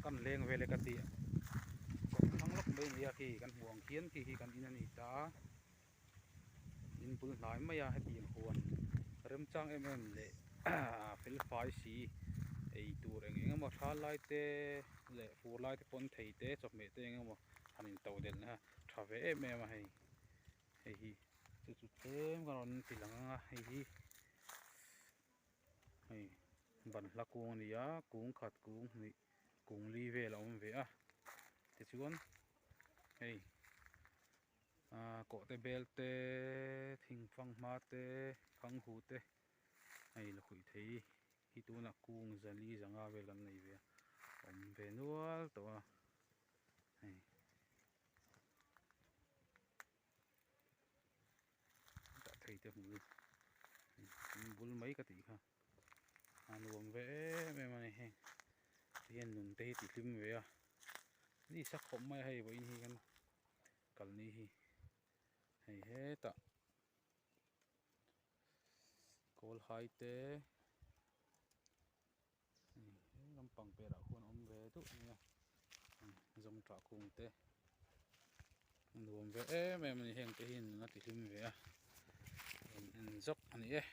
Kan leng vel e ka ti a, kawng thlang lawk mai a ni a khi kan hmuh ang khian khi hi kan in a ni ta a, in bul hnai mai a hetiang huan remchang em em leh fel fai si ei tur eng eng emaw thal lai te leh fur lai te pawn thei te chawhmeh te eng emaw han in to delh na tha ve em em a hei hei hi chu chu tlem ka rawn ti lang ang a hei hi. Hei banhla kung a ni a kung khat kung hnih kung li vel a awm ve a tichuan hei ahh kawhte bel te thing fanghma te khanghu te hei lakhuih thei hi tunah kung zali zanga vel kan nei ve a awm ve nual tawh a hei. Tah thei te hmul in bul mai ka tih kha a nuam ve em em a ni heng tihian nun te hi ti hlim ve a ni sak khawp mai a hei vawiin hi kan kal ni hi hei hetah kawl hai te. He lampang perah khuan a awm ve duh a nia zawng tah kung te a nuam ve em em a ni heng te hi nun a ti hlim ve a rawn en zawk a ni e.